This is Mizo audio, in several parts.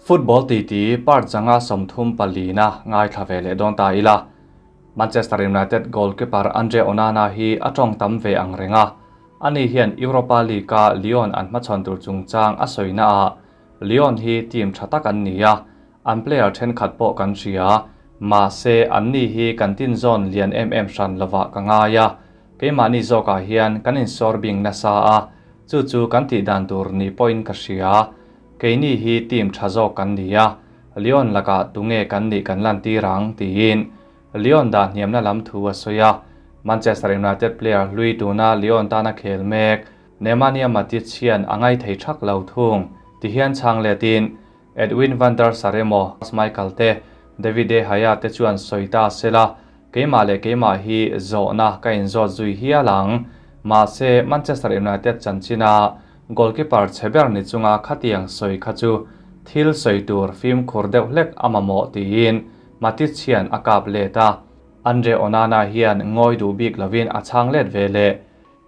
Football titi part 134na ngaithla ve leh dawn ta ila. Manchester United goalkeeper Andre Onana hi a tawng tam ve ang reng a, ani hian Europa League-a Lyon an hmachhawn tur chungchang a sawina ah Lyon hi team tha tak an ni a, an player thenkhat pawh kan hria, mahse anni hi kan tin zawn lian em em hran lovah ka ngai a, keimahni zawkah hian kan insawr bing nasa a, chu chu kan tih dan tur ni pawhin ka hria. Keini hi team tha zawk kan ni a, Lyon lakah tunge kan nih kan lantir ang, tiin Lyon dah hniamna lam thu a sawi a. Manchester United player hlui tuna Lyon tana khel mek Nemanja Matic hian a ngaithei thak lo thung, tihian chhang letin Edwin van der Sar emaw Michael te, David De Gea te chuan sawi ta sela, keimah leh keimah hi zawhna ka inzawt zui hial ang. Mahse, Manchester United chanchina Goalkeeper chhe ber ni chunga khatiang sawi kha chu thil sawi tur fimkhur deuh hlek a mamawh tiin Matic hian a kap let a. Andre Onana hian ngawi duh bik lovin a chhang let ve leh.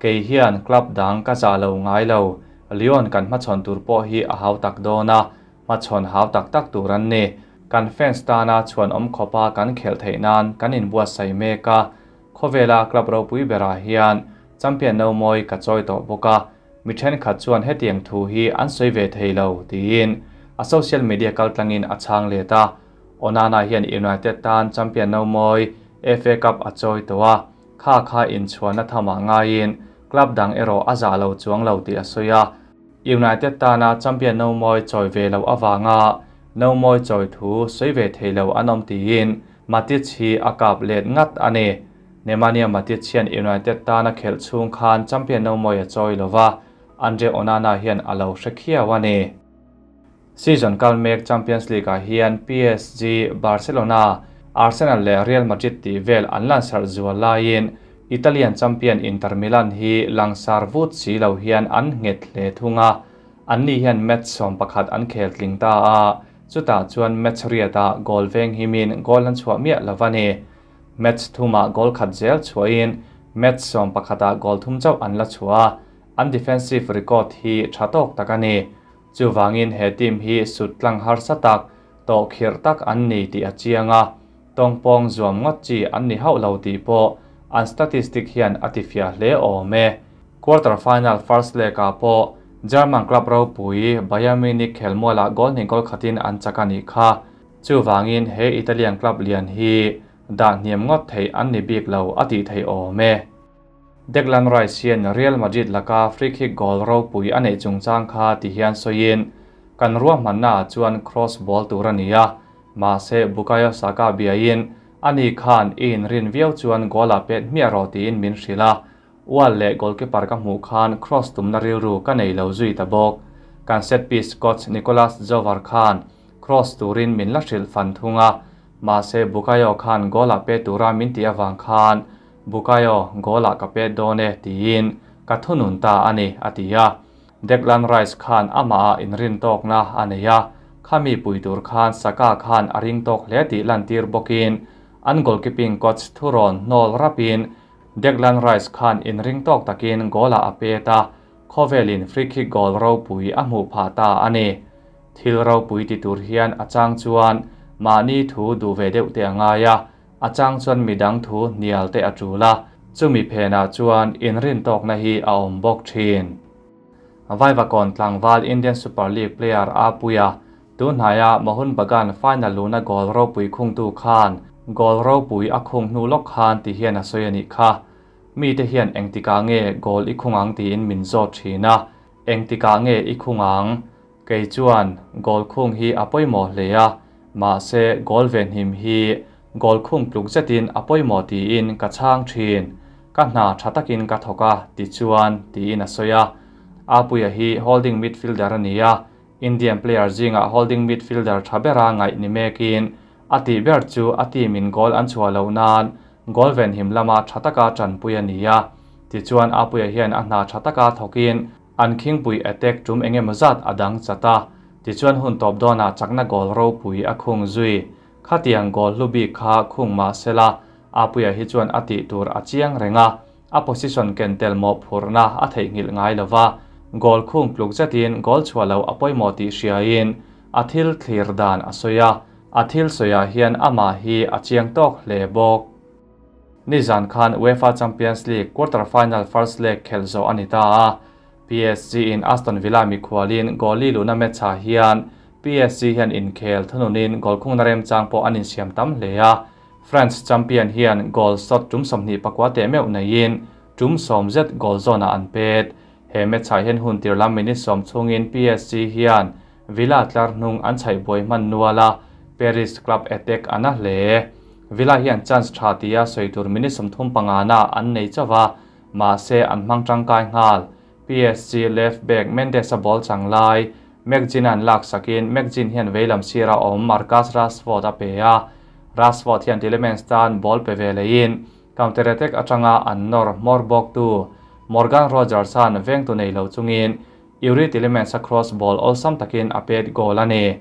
Kei hian club dang ka zah lo ngai lo, Lyon kan hmachhawn tur pawh hi a hau tak dawn a, hmachhawn hau tak tak tur an ni. Kan fans tana chhuan awm khawpa kan khelh theih nan kan inbuatsaih mek a, khawvela club ropui berah hian champion no mawi ka chawi tawh bawk a, Mi thenkhat chuan hetiang thu hi an sawi ve thei lo, tiin a social media kaltlangin a chhang let a. Onana hian United tan champion no mawi FA Cup a chawi tawh a, kha kha inchhuahna thamah ngaiin club dang erawh a zah lo chuang lo tih a sawi a. United tana champion no mawi chawi ve loh avanga no mawi chawi thu sawi ve thei lo an awm tiin Matic hi a kap let ngat a ni. Nemanja Matic hian United tana khelh chhung khan champion no mawi a chawi lo va, Andre Onana hian a lo hre khiau a ni. Season kal mek Champions League-ah hian PSG, Barcelona, Arsenal leh Real Madrid tih vel an lansarh zual laiin Italian champion Inter Milan hi langsar vut si lo hian an nghet hle thung a, anni hian match 11 an khel tling ta a, chutah chuan match riatah goal veng himin goal an chhuah miah lo a ni. Match thumah goal khat zel chhuahin match 11ah goal thum chauh an la chhuah a, an defensive record hi tha tawk tak a ni. Chuvangin he team hi sut tlang harsa tak, tawh khirh tak an ni tih a chiang a, tawngpawng zuam ngawt chi an ni hauh lo tih pawh an statistic hian a tifiah hle awm e. Quarter final first leg-ah pawh German club ropui Bayern Munich khelmualah goal hnih goal khatin an chak a nih kha. Chuvangin he Italian club lian hi dah hniam ngawt theih an ni bik lo a tih theih awm e. Declan Rice hian Real Madrid laka free kick goal ropui a neih chungchang kha ti hian sawiin, Kan ruahmannaah chuan cross ball tur a ni a, mahse Bukayo Saka biain ani khan i inrin viau chuan goal ah pet hmiah rawh tiin min hrilh a, wall leh goalkeeper ka hmuh khan cross tumna rilru ka nei lo zui ta bawk. Kan set piece coach Nicolas Jover khan Cross turin min la hrilh fan thung a, mahse Bukayo khan goal ah pe tura min tih avang khan Bukayo, goal ah ka pet dawn e tiin ka thunun ta a ni, a ti a. Declan Rice khan amah ah inrin tawkna a nei a, khami pui tur khan Saka khan a ring tawk hle tih lantir bawkin an goalkeeping coach thurawn hnawl rapin Declan Rice khan inring tawk takin goal ah a pet a, khawvelin free kick goal ropui a hmuh phah ta a ni. Thil ropui ti tur hian a chang chuan mahni thu duh ve deuh te a ngai a, a chang chuan midang thu hnial te a tul a, chumi phenah chuan inrintawkna hi a awm bawk thin. Vaivakawn tlangval Indian Super League player a pui a, tunhnaia Mohun Bagan final luna goal ropui khungtu khan goal ropui a khung hnu lawk khan ti hian a sawi a nih kha. Mite hian engtikah nge goal i khung ang tiin min zawt thin a, engtikah nge i khung ang? Kei chuan goal khung hi a pawimawh hle a, mahse goal venhim hi goal khung tluk zetin a pawimawh tiin ka chhang thin. Ka hna tha takin ka thawk a, tichuan, tiin a sawi a. Apuia hi holding midfielder a ni a, Indian player zingah holding midfielder tha bera ngaih ni mekin a tih ber chu a team in goal an chhuah loh nan goal venhim lama tha taka tanpui a ni a. Tichuan Apuia hian a hna tha taka thawkin An khingpui attack tum eng emaw zat a dang chat a, tichuan hun tawp dawnah chakna goal ropui a khung zui. Khatiang goal hlu bik kha khung mah sela, Apuia hi chuan a tih tur a chiang reng a, a position ken tel mawhphurhna a theihnghilh ngai lo va, goal khung tluk zetin goal chhuah loh a pawimawh tih hriain. a thil thlir dan a sawi a, a thil sawiah hian amah hi a chiang tawk hle bawk. Nizan khan UEFA Champions League quarter-final first leg khelh zawh a ni ta a, PSG in Aston Villa mikhualin goal li luhna match-ah hian PSG hian inkhel thununin goal khungna remchang pawh an insiam tam hle a, France champion hian goal shot tum 24 teh meuh neiin tum 10 zet goal zawnah an pet. He match-ah hian hun tir lam minute 10 chhungin PSG hian Villa tlar hnung an chhaih buai hman nual a, Paris club attack a na hle. Villa hian chance tha tia sawi tur minute 35 na an nei chauh va, mahse an hmang tangkai nghal. PSG left back Mendes-a ball chang lai McGinn-a'n lak sakin McGinn hian veilam sira awm Marcus Rashford a pe a, Rashford hian Tielemans tan ball pe ve leiin counter attack atanga an nawr hmawr bawktu Morgan Rogers-a'n vengtu nei lo chungin Youri Tielemans-a cross ball awlsam takin a pet goal a ni.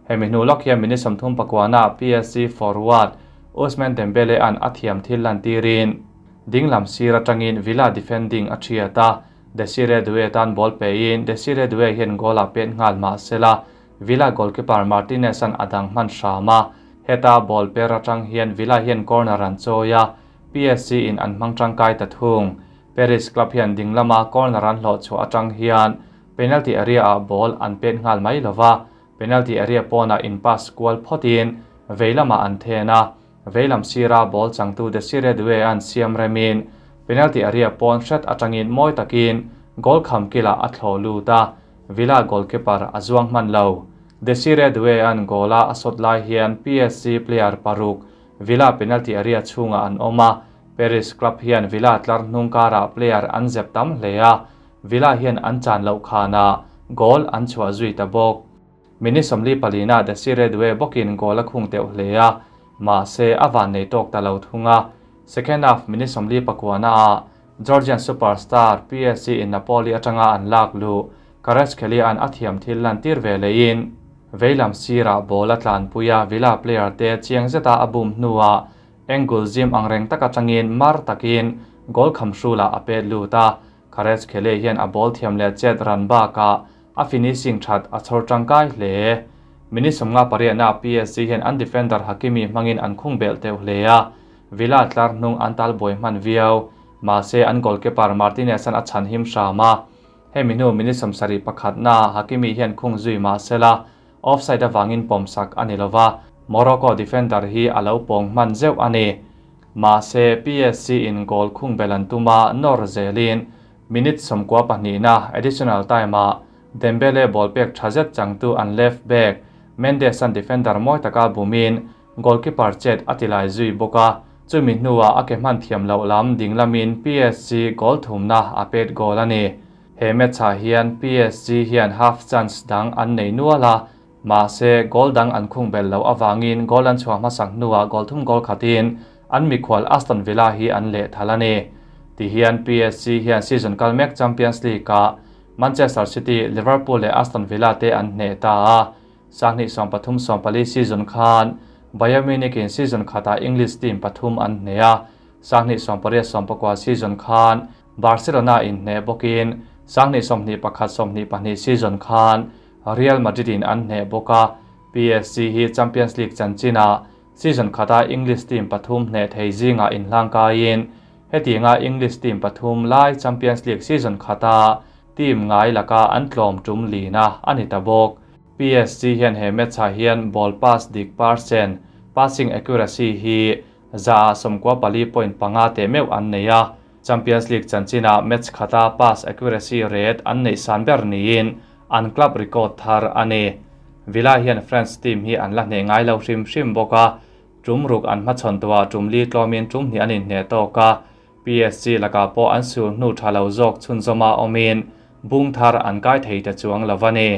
Hemi hnu lawk hian minute 39 ah PSG forward Ousmane Dembele-a'n a thiam thil lantirin dinglam sir atangin Villa defending a thiat a, Desire Doue tan ball pein Desire Doue hian goal a pet nghal mahsela Villa goalkeeper Martinez-a'n a dang hman hram a, heta ball per atang hian Villa hian corner an chawi a, PSG in an hmang tangkai ta thung. Paris club hian dinglama corner an hlawh chhuah atang hian penalty area ah ball an pet nghal mai lova, penalty area pawnah in pass kual phawtin veilamah an then a, veilam sira ball changtu Desire Doue an siam remin penalty area pawn hret atangin mawi takin goal kham kilah a thlawh lut a, Villa goalkeeper a zuang hman lo. Desire Doue an goal a a sawt lai hian PSG player paruk Villa penalty area chhungah an awm a, Paris club hian Villa tlar hnung karah player an zep tam hle a, Villa hian an chan loh khanah goal an chhuah zui ta bawk. Minute 44 na Desire Doue bawkin goal a khung teuh hle a, mahse a van nei tawk ta lo thung a. Second half minute 49 na ah Georgian superstar PSG in Napoli atanga an lak luh Kvaratskhelia an a thiam thil lantir ve leiin veilam sirah ball a tlanpui a, Villa player te chiang zeta a bum hnuah angle zim angreng taka tangin mar takin goal kham hrulah a pet lut a, Kvaratskhelia hian a ball thiam leh chet ran bakah a finishing that a chhawr tangkai hle. Minute 58 na PSG hian an defender Hakimi hmangin an khung bel teuh hle a, Villa tlar hnung an tal buai hman viau, mahse an goalkeeper Martinez an a chhan him hram a. Hemi hnu minute 71 na Hakimi hian khung zui mahsela offside awangin pawmsak ani lova, Morocco defender hi a lo pawng hman zeuh ani. Mahse PSG in goal khung belan tuma nawr zelin minute 92 na additional time a Dembele ball pek thazet changtu an left back Mendes an defender mawi taka bumin goalkeeper chet atilai zui bawka, chumi hnuah a ke hman thiam loh lam dinglamin PSG goal thumna a pet goal ani. He match ah hian PSG hian half chance dang an nei nual a, mahse goal dang an khung bel lo awangin goal an chhuah hmasak hnuah goal thum goal khatin an mikhual Aston Villa hi an leh thal ani. Ti hian PSG hian season kal mek Champions League ah Manchester City, Liverpool leh Aston Villa te an hneh ta a, 2013-14 season khan Bayern Munich in season khata English team pathum an hneh a, 2018-19 season khan Barcelona in hneh bawkin 2021-22 season khan Real Madrid in an hneh bawk a. PSG hi Champions League chanchina season khata English team pathum hneh thei zinga inhlangkaiin hetinga English team pathum lai Champions League season khata team ngai laka an tlawm tum lina ani ta bawk. PSG hian he match ah hian ball pass dik percent passing accuracy hi za 94.5 te meuh an nei a. Champions League chanchina match khata pass accuracy rate an nei san ber niin an club record thar ani. Villa hian France team hi an la hne ngai lo hrim hrim bawk a, tum ruk an hmachhawn tua tum li tlawmin tum hnih an inhne tawk a. PSG laka pawh an sul hnu tha lo zawk chhunzawma awmin bung thar an kai thei te chuang lo ani.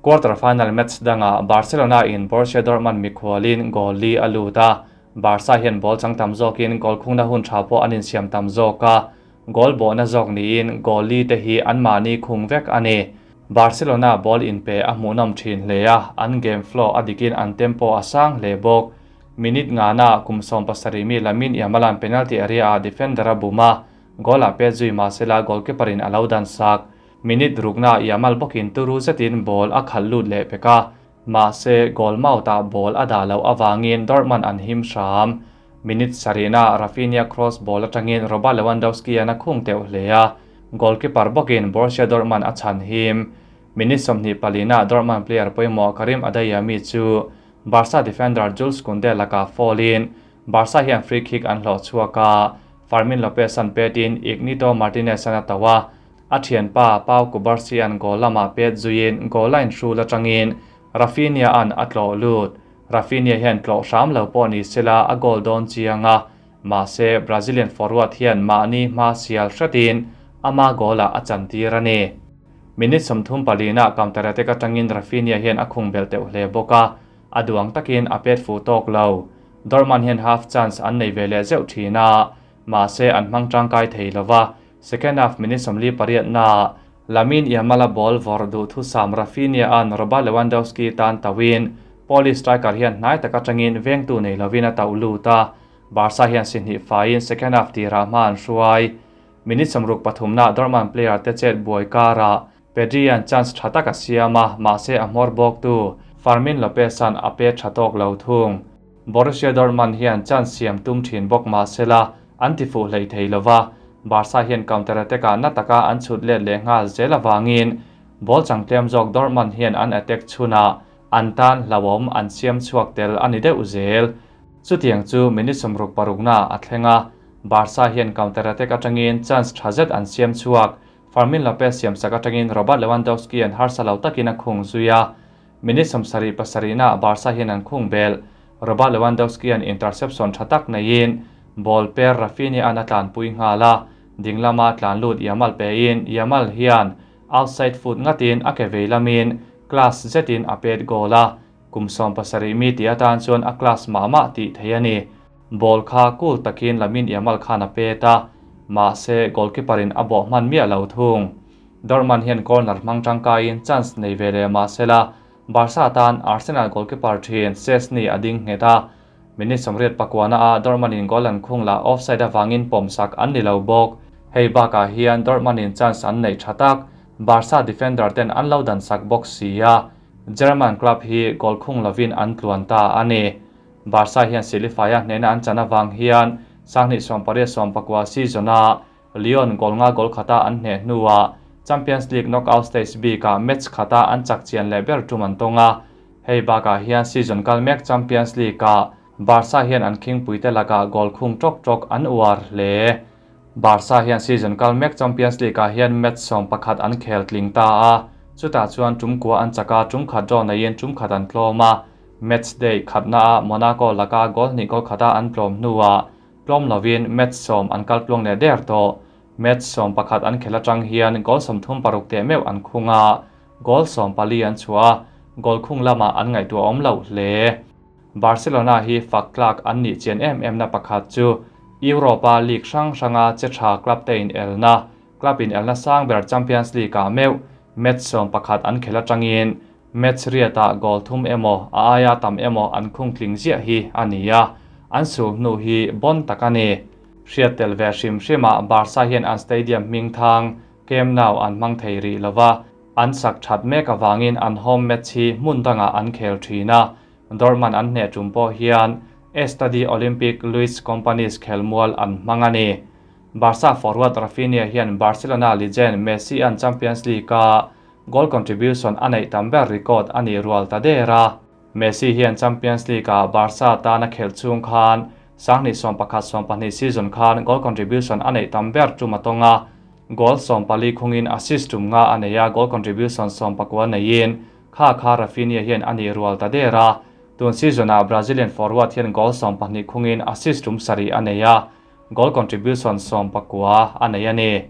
Quarter final match danga Barcelona in Borussia Dortmund mikhualin goal li a lut a, Barca hian ball chang tam zawkin goal khungna hun tha pawh an insiam tam zawk a, goal bawhna zawk niin goal li te hi an mahni khung vek ani. Barcelona ball in pe a hmuhnawm thin hle a, an game flow a dikin an tempo a sang hle bawk. Minute nga na kum 17 mi Lamine Yamalan penalty area a defender a buma, goal a pet zui mahsela goalkeeper in a lo dan sak. Minute rukna Yamal bawkin turu zetin ball a khal lut leh peka. Mahse, goal mouth-ah ball a dah loh avangin Dortmund an him hram. Minute sarihna Raphinha cross ball atangin Robert Lewandowski-a'n a khung teuh hle a, goalkeeper bawkin Borussia Dortmund a chhan him. Minute 24 na Dortmund player pawimawh Karim Adeyemi chu Barca defender Jules Kounde lakah foul-in Barca hian free kick an hlawh chhuak a, Fermin Lopez-a'n petin Ignito Martinez-a'n a tauh a, a thianpa Pau Cubarsi-a'n goal lamah pet zuiin goal line hrul atangin Raphinha-a'n a tlawh lut. Raphinha hian tlawh hram lo pawh ni sela a goal dawn chiang a, mahse Brazilian forward hian mahni hma sial hretin ama goal-ah a chantir a ni. Minute 34 na counter attack atangin Raphinha hian a khung bel teuh hle bawk a, a duang takin a pet fu tawk lo. Dortmund hian half chance an nei ve leh zeuh thin a, mahse an hmang tangkai thei lova. Second half minute 48 na Lamine Yamal-a ball vawrh duh thusam Raphinha an Robert Lewandowski tan tawin Polish striker hian hnai tak atangin vengtu nei lovin a tauh lut a, Barca hian si hnih faiin second half tirah hma an hruai. Minute 63 na Dortmund player te chet buai kara Pedri an chance tha tak a siam a, mahse a hmawr bawk tu Fermin Lopez-a'n a pet tha tawk lo thung. Borussia Dortmund hian chance siam tum thin bawk mahsela an ti fuh hlei thei lova, Barca hian counter attack-ah na taka an chhut let leh nghal zel awangin ball changtlem zawk Dortmund hian an attack chhunah an tan hlauhawm an siam chhuak tel a ni deuh zel. Chutiang chu minute 66 na a thleng a, Barca hian counter attack atangin chance tha zet an siam chhuak. Fermin Lopez siam sak atangin Robert Lewandowski an harsa lo takin a khung zui a. Minute 77 na Barca hian an khung bel. Robert Lewandowski an interception tha tak neiin ball per Raphinha an a tlanpui nghal a, dinglama tlan lut Yamal pein Yamal hian outside foot ngatin a ke vei lamin class zetin a pet goal a, kum 17 mi ti atan chuan a class mah mah tih thei a ni. Ball kha cool takin Lamine Yamal khan a pet a, mahse goalkeeper-in a bawh hman miah lo thung. Dortmund hian corner hmang tangkaiin chance nei ve leh mahsela Barca tan Arsenal goalkeeper thin Szczesny a ding nghet a. Minute 89 na a Dortmund-in goal an khung lah offside awangin pawmsak an ni lo bawk. Hei bakah hian Dortmund-in chance an nei tha tak, Barca defender ten an lo dan sak bawk si a. German club hi goal khung lovin an tluan ta a ni. Barca hian silifaya hnena an chan awang hian 2018-19 season a Lyon goal nga goal khata an hne hnuah Champions League knockout stage B ka match khata an chak chian leh ber tum an tonga. Hei bakah hian season kal mek Champions League ka Barca hian an khing puite laka goal khung tok tok an uar hle. Barca hian season kal mek Champions League ah hian match 11 an khel tling ta a, chutah chuan tum kua an chaka tum khat draw neiin tum khat an tlawm a. Match day khatna a Monaco laka goal hnih goal khata an tlawm hnuah tlawm lovin match 10 an kal tluang leh der tawh. Match 11 an khel atang hian goal 36 te meuh an khunga, goal 14 an chhuah, goal khung lama an ngaihtuah awm lo hle. Barcelona hi fak tlak an nih chian em em na pakhat chu Europa League hrang hranga che tha club te in elna, club in elna sang ber Champions League ah meuh match 11 an khel atangin match riata goal thum emaw a aia tam emaw an khung tling ziah hi a ni a, an sul hnu hi bon tak a ni. Hriat tel ve hrim hrima Barca hian an stadium hming thang Camp Nou an hmang thei ri lova, an sak that mek awangin an home match hi hmun dangah an khel thin a. Dortmund an hne tum pawh hian Estadi Olympic Lluís Companys khelmual an hmang a ni. Barca forward Raphinha hian Barcelona legend Messi an Champions League a goal contribution a neih tam ber record a ni rual ta der a. Messi hian Champions League a Barca tana khel chung khan 2011-12 season khan goal contribution a neih tam ber tum atonga, goal 40 khungin assist tum nga a nei a, goal contribution 19 neiin kha kha Raphinha hian a ni rual ta der a. Tun season a Brazilian forward hian goal 20 khungin assist tum sari a nei a, goal contribution 19 a nei a ni.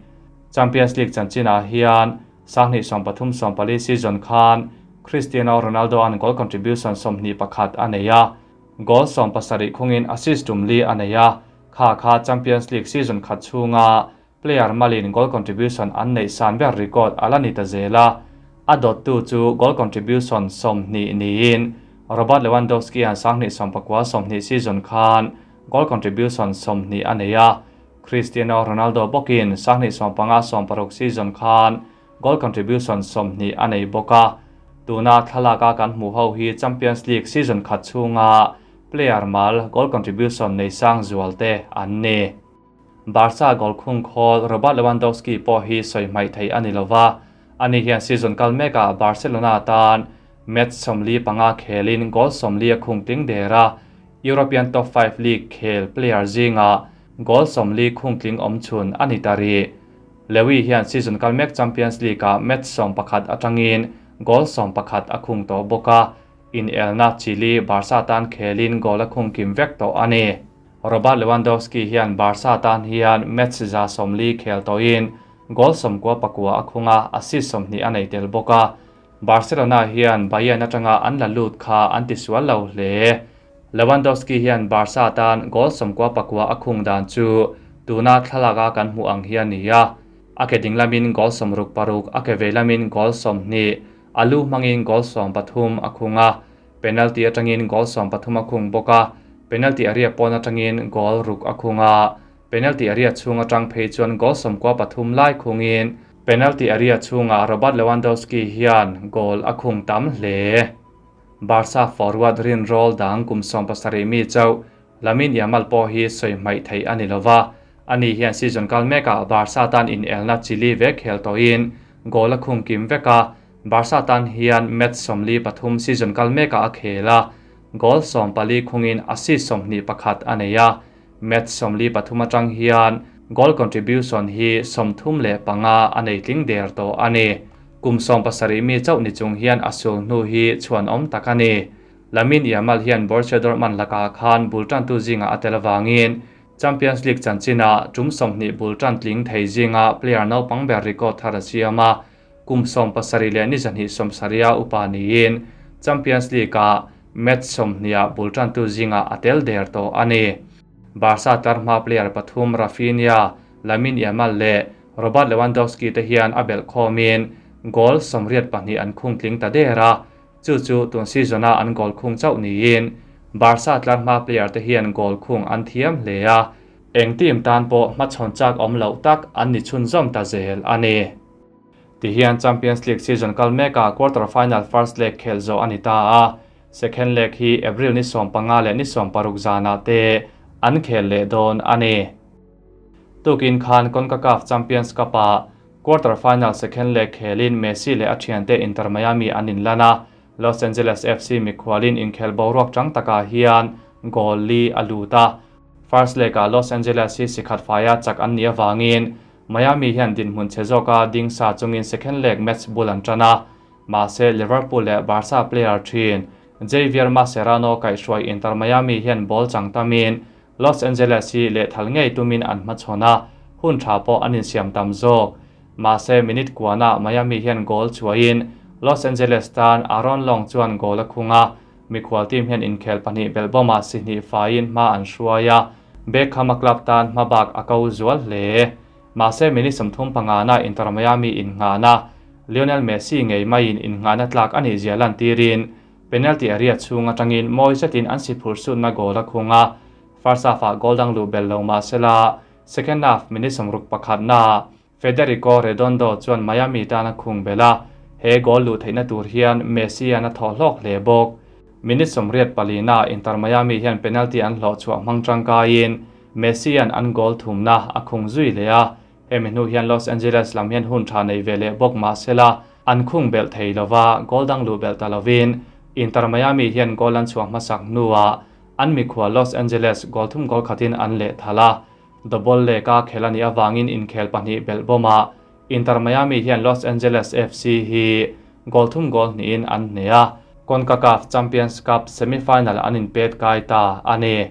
Champions League chanchina hian 2013-14 season khan Cristiano Ronaldo an goal contribution 21 a nei a, goal 70 khungin assist tum li a nei a, kha kha Champions League season khat chunga player malin goal contribution an nei san ber record ala ni ta zela. A dot tu chu goal contribution 20 niin Robert Lewandowski an 2019-20 season khan goal contribution 20 a nei a. Cristiano Ronaldo bawkin 2015-16 season khan goal contribution 20 a nei bawk a. Tuna thlalaka kan hmuh ho hi Champions League season khat chhunga player mal goal contribution nei sang zual te an ni. Barca goal khung khawl Robert Lewandowski pawh hi sawi hmaih thei a ni lova, ani hian season kal mekah Barcelona tan match 45 khelin goal 40 a khung tling der a, European top 5 league khel player zingah goal 40 khung tling awm chhun a ni ta rih. Lewy hian season kal mek Champions League-ah match 11 atangin goal 11 a khung tawh bawk a, inelna Chile Barca tan khelin goal a khung kim vek tawh a ni. Robert Lewandowski hian Barca tan hian match 140 khel tawhin goal 99 a khung a, assist 20 a nei tel bawk a. Barcelona hian Bayern atanga an la lut kha an tisual lo hle. Lewandowski hian Barca tan goal 99 a khung dan chu tuna thlalaka kan hmu ang hian ni a. A ke ding lamin goal 66, a ke vei lamin goal 20, alu hmangin goal 13 a khung a, penalty atangin goal 13 a khung bawk a, penalty area pawn atangin goal 6 a khung a, penalty area chhung atang phei chuan goal 93 lai khungin penalty area chhunga Robert Lewandowski hian goal a khung tam hle. Barca forward rin roll dang kum 17 mi chau Lamine Yamal pawh hi sawi hmaih thei a ni lova, ani hian season kal mekah Barca tan in elna Chile vek khel tawhin goal a khung kim vek a, Barca tan hian match 43 season kal mekah a khel a, goal 14 khungin assist 21 a nei a, match 43 atang hian goal contribution hi 35 a nei tling der tawh a ni. Kum 17 mi chauh ni chung hian a sul hnu hi chhuan awm tak a ni. Lamine Yamal hian Borussia Dortmund laka khan bul tan tu zinga a tel awangin Champions League chanchina tum 20 bul tan tling thei zinga player naupang ber record thar a siam a, kum 17 leh ni zahnih 70 upa niin Champions League a match 20 bul tan tu zinga a tel der tawh a ni. Barca tlarhma player pathum Rafinha, Lamine Yamal leh Robert Lewandowski te hian a belh khawmin goal 82 an khung tling ta der a, chu chu tun season a an goal khung chauh niin Barca tlarhma player te hian goal khung an thiam hle a, eng team tan pawh hmachhawn chak awm loh tak an ni chhunzawm ta zel a ni. Ti hian Champions League season kal mekah quarter final first leg khel zo a ni ta a, second leg hi April ni 15 leh ni 16 zana te an khel leh dawn a ni. Tukin khan CONCACAF Champions Cup a quarter final second leg khelin Messi leh a thiante Inter Miami an inlan a, Los Angeles FC mikhualin inkhel boruak tang taka hian goal li a lut a. First leg a Los Angeles hi sikhat faia chak an ni awangin Miami hian dinhmun che zawka ding sa chungin second leg match bul an tan a, mahse Liverpool leh Barca player thin Javier Mascherano kaihhruai Inter Miami hian ball chang tamin Los Angeles hi leh thal ngei tumin an hmachhawn a, hun tha pawh an insiam tam zawk. Mahse minute kuana Miami hian goal chuain Los Angeles tan Aaron Long chuan goal a khung a, mikhual team hian inkhel pahnih belbawma si hnih faiin hma an hruai a, Beckham a club tan hmabak a ko zual hle. Mahse minute 35 na Inter Miami innghahna Lionel Messi ngei maiin innghahna tlak ani zia lan tirin penalty area chhung atangin mawi zetin an si phur sutna goal a khung a, first half ah goal dang lu bel lo mahsela second half minute 61 na Federico Redondo chuan Miami tan a khung bela, he goal lu theihna tur hian Messi an a thaw hlawk hle bawk. Minute 84 na Inter Miami hian penalty an hlawh chhuah hmang tangkaiin Messi an an goal thumna a khung zui le a, hemi hnu hian Los Angeles lam hian hun tha nei ve leh bawk mahsela an khung bel thei lova, goal dang lu bel ta lovin Inter Miami hian goal an chhuah hmasak hnuah an mikhual Los Angeles goal thum goal khatin an leh thala. Double leg a khelani awangin inkhel pahnih belbawma Inter Miami hian Los Angeles FC hi goal thum goal hnihin an hne a, CONCACAF Champions Cup semi-final an inpet kai ta a ni.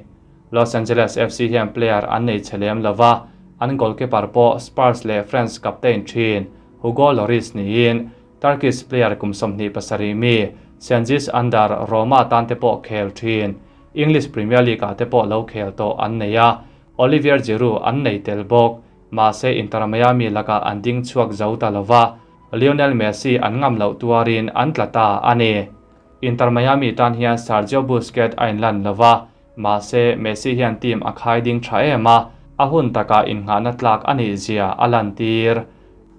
Los Angeles FC hian player an nei chelem lova, an goalkeeper pawh Spurs leh France captain thin Hugo Lloris niin Turkish player kum 27 mi Cengiz Under Roma tan te pawh khel thin English Premier League ah te pawh lo khel tawh an nei a, Olivier Giroud an nei tel bawk. Mahse Inter Miami laka an ding chhuak zo ta lova, Lionel Messi an ngam loh tuarin an tla ta a ni. Inter Miami tan hian Sergio Busquets a inlan lova, mahse Messi hian team a khai ding tha em a, a hun taka innghahna tlak a nih zia a lan tir.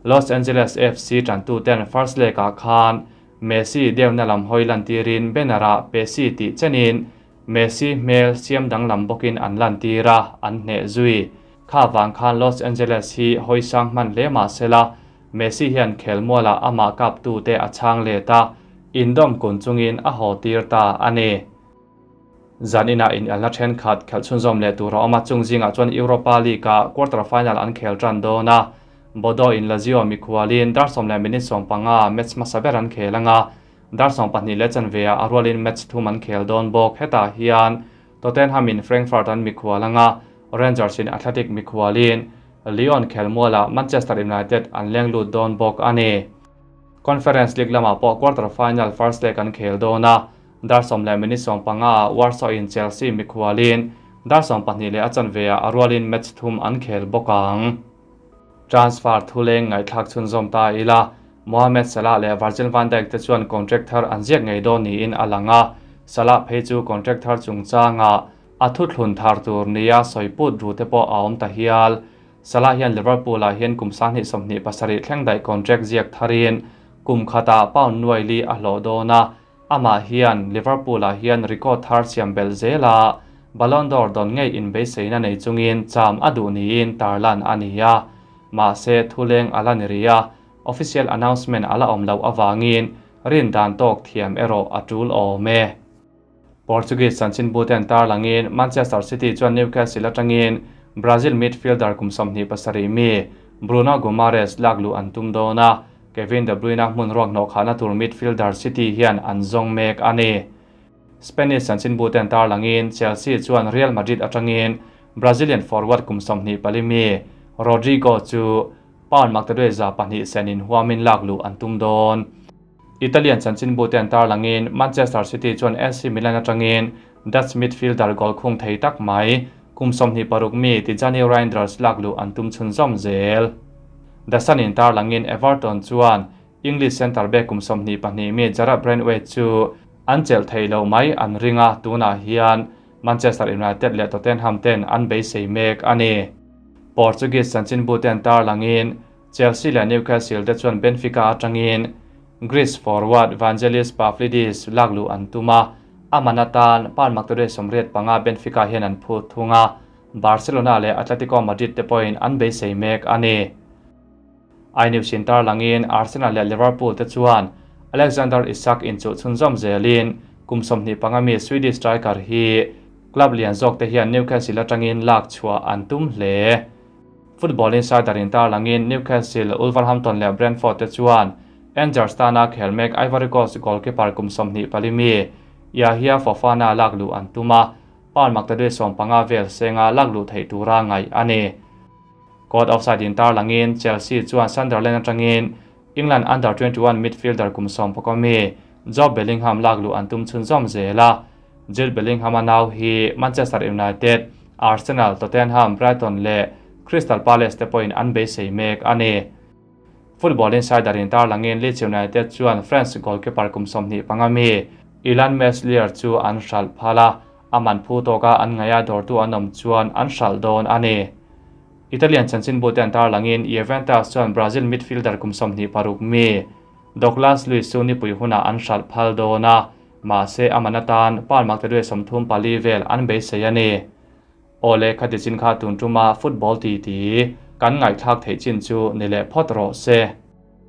Los Angeles FC tantu ten first leg ah khan Messi deuhna lam hawi lantirin banner-ah Pessi tih chenin Messi hmel siam danglam bawkin an lantir a, an hneh zui. Kha vang khan Los Angeles hi hawi sang hman hle mah sela, Messi hian khelmualah amah kaptute a chhang let a, indawm kun chungin a haw tir ta a ni. Zan inah inelna thenkhat khelh chhunzawm leh tur a awm a, chung zingah chuan Europa League-ah quarter final an khel tan dawn a, Bodo in Lazio mikhualin dar sawm leh minute 15 match hmasa ber an khel ang a, dar 12 leh chanve ah a rualin match thum an khel dawn bawk. Hetah hian Tottenham in Frankfurt an mikhual ang a, Rangers in Athletic mikhualin Lyon khelmualah Manchester United an leng lut dawn bawk a ni. Conference League lamah pawh quarter final first leg an khel dawn a, Dar sawm leh minute 15 ah Warsaw in Chelsea mikhualin dar 12 leh a chanve ah a rualin match thum an khel bawk ang. Transfer thuleng ngaihthlak chhunzawm ta ila, Mohamed Salah leh Virgil van Dijk te chuan contract thar an ziak ngei dawn niin a lang a, Salah phei chu contract thar chungchangah a thuthlun thar tur nia sawi put ru te pawh a awm ta hial. Salah hian Liverpool ah hian kum 2027 thleng daih contract ziak tharin kum khatah pound nuai li a hlawh dawn a, Amah hian Liverpool-ah hian record thar siam belh zel a, Ballon d'Or dawn ngei inbeiseina nei chungin cham a duh niin tarlan a ni a. Mahse, thuleng a la ni rih a, official announcement a la awm loh avangin rin dan tawk thiam erawh a tul awm e. Portuguese chanchinbuten tarlangin Manchester City chuan Newcastle atangin Brazil midfielder kum 27 mi Bruno Guimaraes lakluh an tum dawn a, Kevin De Bruyne hmun ruak hnawh khahna tur midfielder City hian an zawng mek a ni. Spanish chanchinbuten tarlangin Chelsea chuan Real Madrid atangin Brazilian forward kum 24 mi Rodrygo chu pound maktaduai 200 senin huamin lakluh an tum dawn. Italian chanchinbuten tarlangin Manchester City chuan AC Milan atangin Dutch midfielder goal khung thei tak mai kum 26 mi Tijjani Reijnders lakluh an tum chhunzawm zel. The Sun in tarlangin Everton chuan English centre back kum 22 mi Jarrad Branthwaite chu an chelh thei lo mai an ring a, tunah hian Manchester United leh Tottenham ten an beisei mek a ni. Portuguese chanchinbuten tarlangin Chelsea leh Newcastle te chuan Benfica atangin Greece forward Vangelis Pavlidis lakluh an tum a, a man atan pound maktaduai 85 Benfica hian an phut thung a, Barcelona leh Atletico Madrid te pawhin an beisei mek a ni. iNews in tarlangin Arsenal leh Liverpool te chuan Alexander Isak inchuh chhunzawm zelin kum 25 mi Swedish striker hi club lian zawk te hian Newcastle atangin lak chhuah an tum hle. Football Insider in tarlangin Newcastle, Wolverhampton leh Brentford te chuan Angers tana khel mek Ivory Coast goalkeeper kum 24 mi Yahia Fofana lakluh an tum a, pound maktaduai 15 vel senga lakluh theih tura ngaih a ni. Caught offside in tarlangin Chelsea chuan Sunderland atangin England under 21 midfielder kum 16 mi Jobe Bellingham lakluh an tum chhunzawm zel a, Jude Bellingham a nau hi Manchester United, Arsenal, Tottenham, Brighton leh Crystal Palace te pawhin an beisei mek a ni. Football Insider in tarlangin Leeds United chuan France goalkeeper kum 25 mi Illan Meslier chu an hralh phal a, a man phu tawka an ngaih a dawrtu an awm chuan an hralh dawn a ni. Italian chanchinbute an tarlangin Juventus chuan Brazil midfielder kum 26 mi Douglas Luiz chu nipui hunah an hralh phal dawn a, mahse a man atan pound maktaduai 34 vel an beisei a ni. Awle khati chin kha tun tuma football ti ti kan ngaihthlak theih chin chu ni leh phawt rawh se.